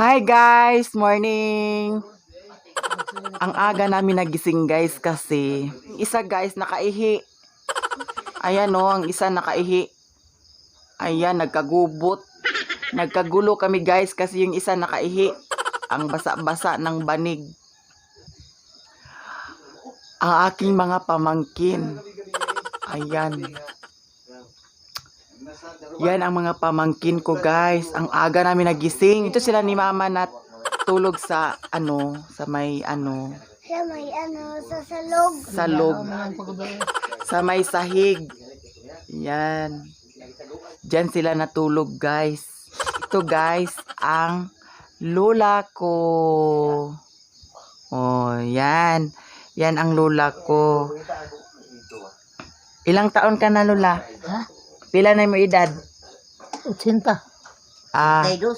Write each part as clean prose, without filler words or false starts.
Hi guys, morning. Ang aga namin nagising, guys, kasi isa, guys, nakaihi. Ayan oh, ang isa nakaihi. Ayan, nagkagubot. Nagkagulo kami, guys, kasi yung isa nakaihi. Ang basa-basa ng banig. Ang aking mga pamangkin. Ayan. Yan ang mga pamangkin ko, guys. Ang aga namin nagising. Ito sila ni mama na tulog sa ano, sa may ano, Sa may ano, sa salog. Salog. Sa may sahig. Yan. Diyan sila natulog, guys. Ito, guys, ang lola ko. Oh, yan. Yan ang lola ko. Ilang taon ka na, Lola? Ha? Pila na mo edad? 80. Ah, 82.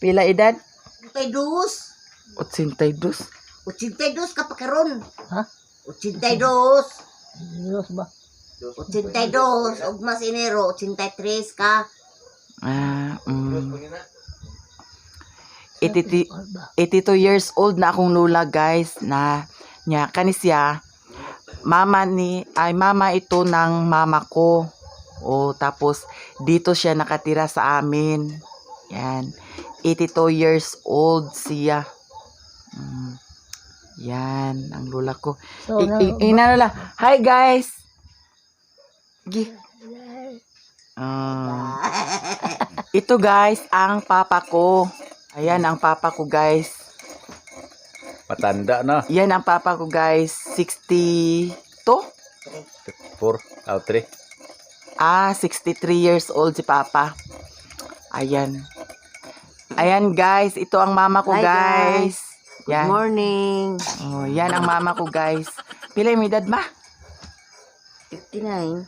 pila edad? 82. 82. 82 ka pa karon. Ha? 82. Diyos ba? 82 ug mas Enero 83 ka. Ah. 82, 82 years old na akong lola, guys, na niya kani siya mama ni ay mama ito ng mama ko. O tapos dito siya nakatira sa amin. Yan. 82 years old siya. Yan ang lola ko. So, Ina lola. Hi guys. Gi. Ah. Ito guys, ang papa ko. Ayan ang papa ko, guys. Matanda na. Yan ang papa ko, guys. 62? 4 out 3. Ah, 63 years old si papa. Ayan. Ayan guys, ito ang mama ko Hi, guys. guys. Good Yan. morning. Oh, yan ang mama ko, guys. Pila yung edad, ma? 59.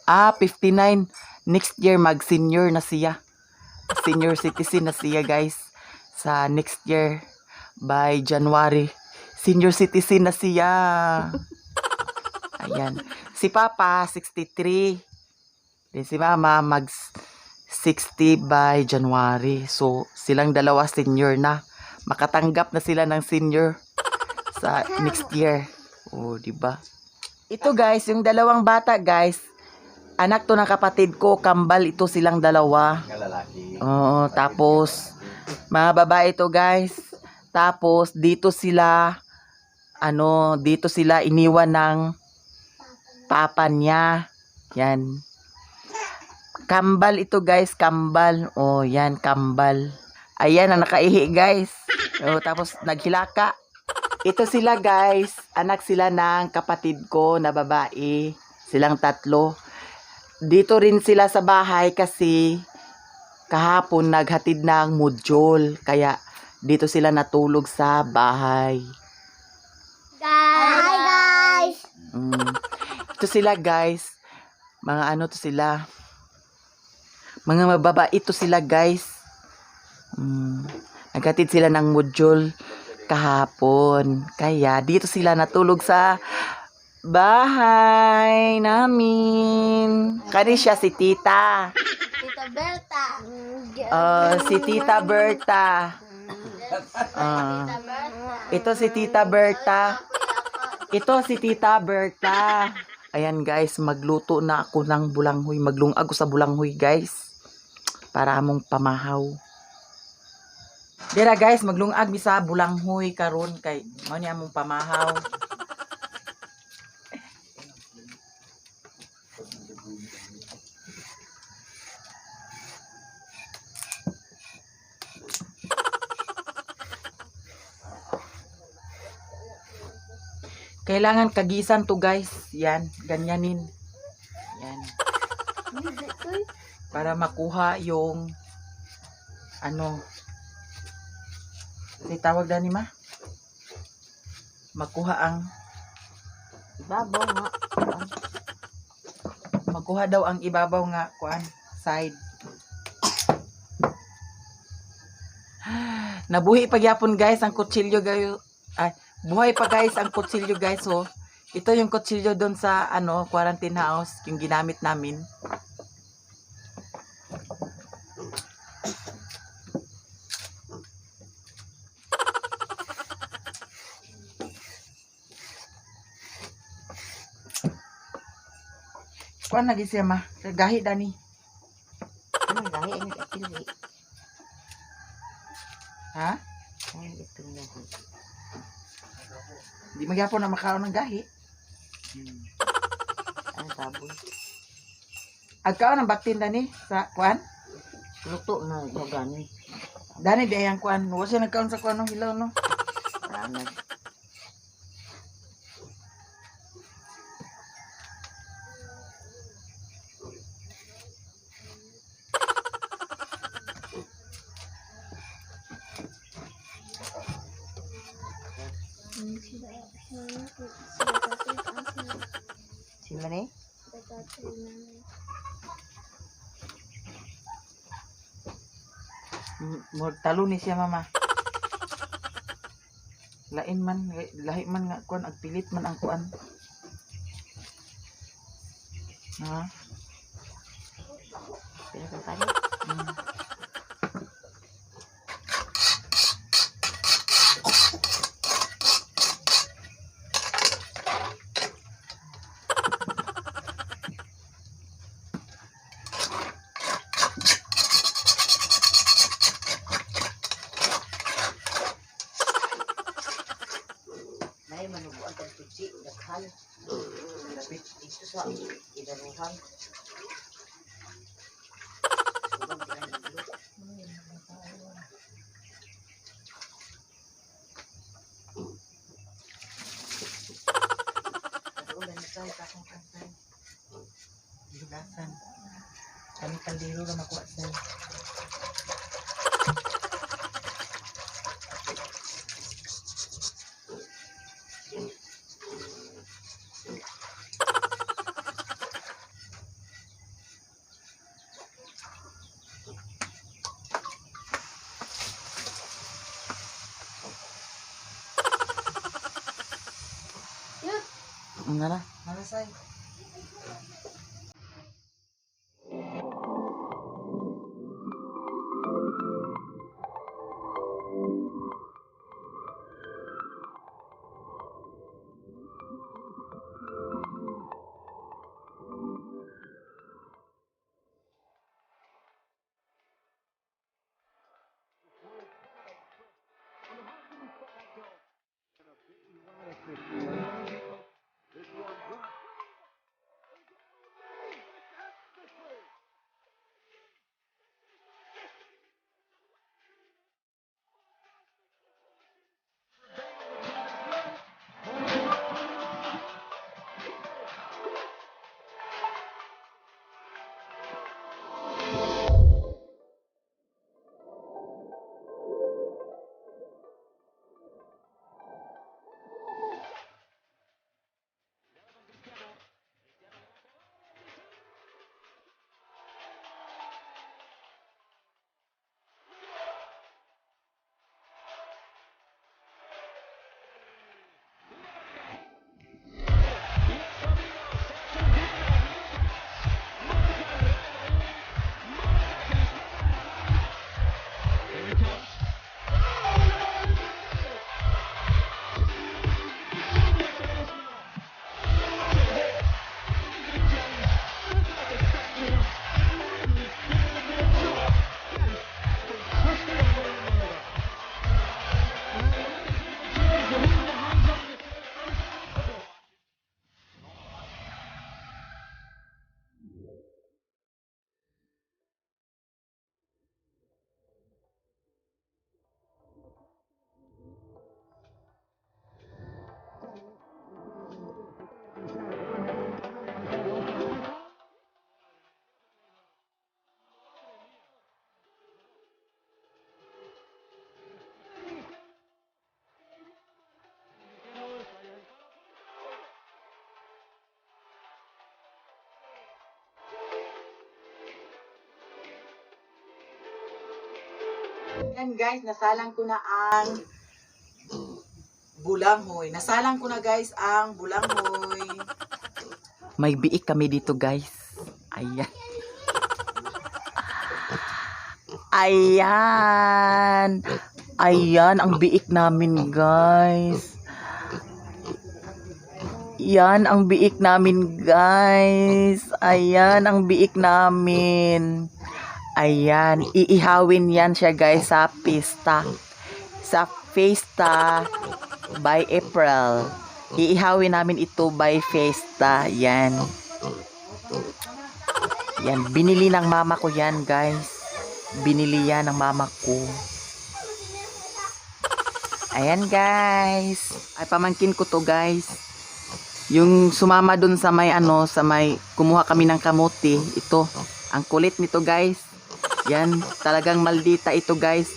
Ah, 59. Next year, mag-senior na siya. Senior citizen na siya, guys. Sa next year, by January. Senior citizen na siya. Ayan. Si Papa, 63. Then si Mama, mag 60 by January. So, silang dalawa senior na. Makatanggap na sila ng senior sa next year. Oh, di ba? Ito guys, yung dalawang bata, guys, anak to ng kapatid ko, kambal ito silang dalawa. Nga lalaki. Oo, tapos mga babae ito, guys. Tapos dito sila ano, dito sila iniwan ng papa niya. Yan. Kambal ito, guys, kambal. Oh, yan, kambal. Ayan ang nakaihi, guys. Oh, tapos naghilaka. Ito sila, guys, anak sila ng kapatid ko na babae. Silang tatlo. Dito rin sila sa bahay kasi kahapon naghatid ng module. Kaya dito sila natulog sa bahay. Hi guys! Ito sila guys. Mga ano to sila. Mga mababait to sila, guys. Naghatid sila ng module kahapon. Kaya dito sila natulog sa bahay namin. Kani siya si tita. Tita Berta. Oh, si Tita Berta. Ah. Ito si Tita Berta. Ito si Tita Berta. Ayan guys, magluto na ako ng bulanghoy. Maglungag ko sa bulanghoy, guys. Para among pamahaw. Dira guys, maglungag mi sa bulanghoy karon kay mao ni among pamahaw. Kailangan kagisan to, guys. Yan, ganyanin. Yan. Para makuha yung ano si tawag dani ma? Makuha ang Ibabaw nga. Makuha daw ang ibabaw nga kuan side. Nabuhi pagyapon guys ang kutsilyo gayo. Ay, buhay pa guys ang kutsilyo, guys, oh. Ito yung kutsilyo doon sa ano quarantine house yung ginamit namin. Kuan lagi siya ma. Gahi dani. Ano gahi ang apili. Ha? Ay, ito na. Di magyapon na makaon ng gahi. Ang saboy. Agkaon ang baktin dani sa kuan. Luto na ito gani. Dani di ayang kuan. Wa siya nagkaon sa kuan ng hilaw no. Ranag. Sila ni? Murag talo ni siya mama. Lain man, lahi man nga kuan agpilit man ang kuan. Ha? Pila kang kanin? Nay, manubuan kang tutsi, daghan. Dito sa idaruhan. Higasan. Kami kaldero ra makuha sa. Ano na? Malasay. Yan guys, nasalang ko na ang bulanghoy. Nasalang ko na guys ang bulanghoy. May biik kami dito guys. Ayan. Ayan. Ayan ang biik namin guys. Yan ang biik namin, guys. Ayan ang biik namin. Ayan, iihawin yan siya, guys, sa pista. Sa fiesta by April. Iihawin namin ito by fiesta. Yan. Yan, binili ng mama ko yan, guys. Binili yan ng mama ko. Ayan, guys. Ay, pamangkin ko to, guys. Yung sumama dun sa may ano, sa may kumuha kami ng kamote. Ito, ang kulit nito, guys. Yan, talagang maldita ito, guys.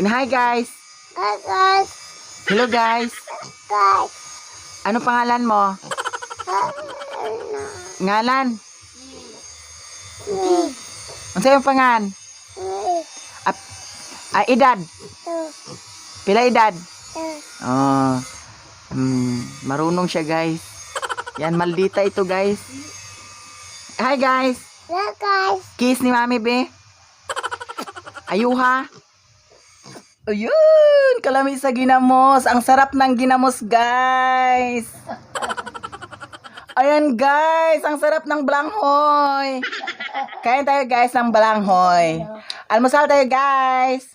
And hi, guys. Hi guys. Hello, guys. Guys. Ano pangalan mo? Ngalan? Ano yung pangan? Ah, edad. Pila edad? Oh. Marunong siya, guys. Yan, maldita ito, guys. Hi, guys. Hi guys. Kiss ni Mami, be. Ayuha. Ayun, kalami sa ginamos. Ang sarap ng ginamos, guys. Ayan, guys. Ang sarap ng balanghoy. Kain tayo, guys, ng balanghoy. Almusal tayo, guys.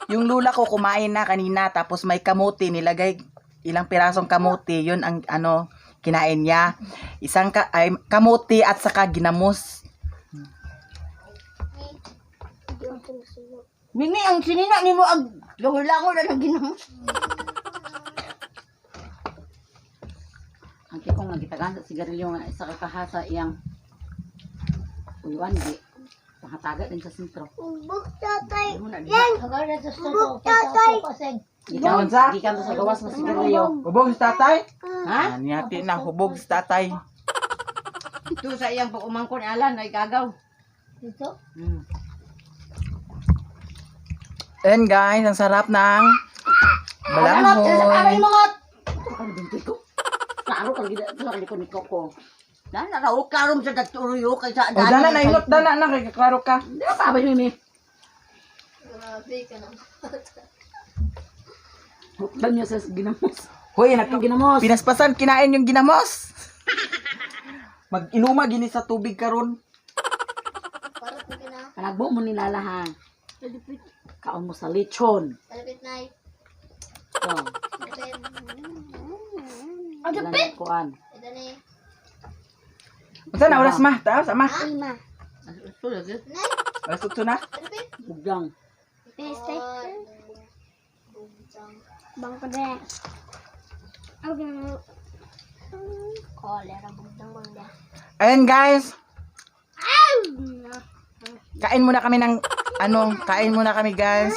Yung lula ko kumain na kanina tapos may kamote nilagay ilang pirasong kamote, yun ang ano kinain niya. Isang ka, ay, kamote at saka ginamos. Mimi, ang sinina nimo ag langoy-langoy na lang ginamos. Ang kikong nagitagan sa sigarilyo nga isa ka kahasa iyang uyuan di pangataga din sa sentro. Buk tatay. Mo na di. Buk tatay. Gikan Unsa? gikan to sa gawas nga sigarilyo. Hubog si tatay? Ha? Niyati na hubog si tatay. Ito sa iyang pag-umangkon alan ay gagaw. Dito. Ayan guys, ang sarap ng balanghoy. Ko. Klaro kag gid sa likod ni Coco. Dana raw klaro sa dagturuyo kay sa O dana na ingot dana na kay klaro ka. Di ba ba Mimi? Grabe ka na. Hukdan niya sa ginamos. Hoy, nag Ginamos. pinaspasan kinain yung ginamos. Mag-inuma gini sa tubig karon. Para ko gina. Panagbo mo ni Lala ha. Palipit. Kaon mo sa lechon. Palipit na. Oh, Palipit. wala na kuan. Ito na eh. Unsa na oras ma? Taas ama. Lima. Sulod. Alas 8 na. Palipit. Bugdang. Peste. Bangko de. Kolera bugdang bangda. Ayan guys. Kain muna kami ng ano, kain muna kami guys.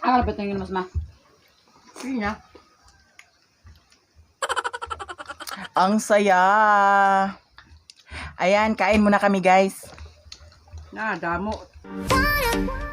Ah, lapit na ginamos ma. Sina. Ang saya. Ayan, kain muna kami guys. Na damo. Tara.